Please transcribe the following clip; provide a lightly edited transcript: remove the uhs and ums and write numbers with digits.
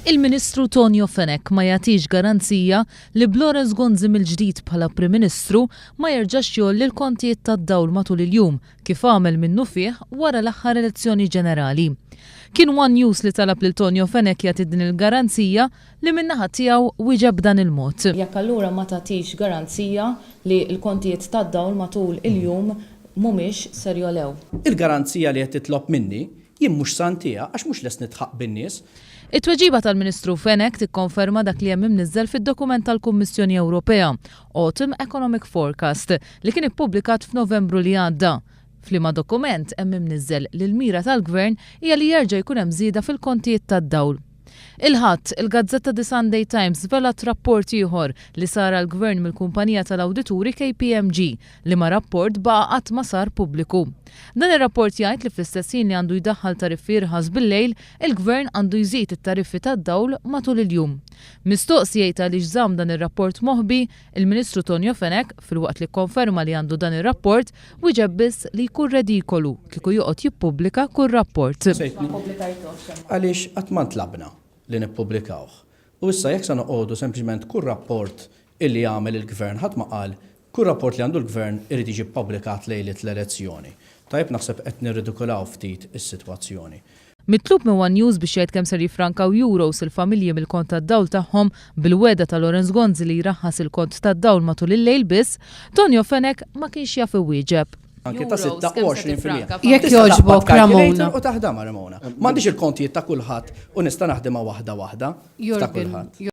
Il-Ministru Tonio Fenech ma jagħtix garanzija li b'Lawrence Gonzi mill-ġdid bħala Prim Ministru ma jerġax jgħolli l-kontijiet tad-dawl matul il-jum kif għamel minnufih wara l-aħħar elezzjoni ġenerali. Kien one News li talab lil Tonio Fenech jagħti din il-garanzija li min-naħa tiegħu wieġeb b'dan il-mod. Jekk allura ma tagħtix garanzija li l-kontijiet tad-dawl matul il-jum mhumiex ser jogħlew. Il-garanzija li qed titlob minni, jien mhux sa ntiha għax mhux lest nidħaq bin-nies. It-tweġiba tal-Ministru Fenech tikkonferma dak li hemm imniżżel fid-dokument tal-Kummissjoni Ewropea, Autumn Economic Forecast, li kien ippubblikat f'Novembru li għadda. F'liema dokument hemm imniżżel li l-mira tal-Gvern hija li jerġa' jkun hemm żieda fil-kontijiet tad-dawl. Il-Ħadd, il-gazzetta The Sunday Times żvelat rapport ieħor li sar għall-Gvern mill-kumpanija tal-awdituri KPMG, liema rapport baqa' qatt ma sar pubbliku. Dan ir-rapport jgħid li fl-istess ħin li għandu jdaħħal tariffi irħas bil-lejl, il-Gvern għandu jżid it-tariffi tad-dawl matul il-jum. Mistoqsi jgħid għaliex żamm dan ir-rapport moħbi, il-Ministru Tonio Fenech, filwaqt li kkonferma li għandu dan ir-rapport, wieġeb biss li jkun redikolu kieku joqgħod jippubblika kull rapport. Għaliex qatt ma ntlabna li nippubblikawh. U issa jekk se noqogħdu sempliċement kull rapport illi jagħmel il-Gvern ħadd ma qal Kull rapport li għandu l-Gvern irid jiġi ppubblikat lejliet l-elezzjoni. Tajjeb naħseb qed nirridikulaw ftit is-sitwazzjoni. Mitlub minn one News biex jgħid kemm ser jiffrankaw euros il-familji mill-kont tad-dawl tagħhom bil-wegħda ta' Lawrence Gonzi li jraħħas il-kont tad-dawl matul il-lejl biss, Tonio Fenech ma kienx jaf iwieġeb. Anki ta' 26%. Jekk jogħġbok, Ramona. U taħdamha Ramona. M'għandix il-kontijiet ta' kulħadd u nista' naħdimha waħda waħda ta' kulħadd.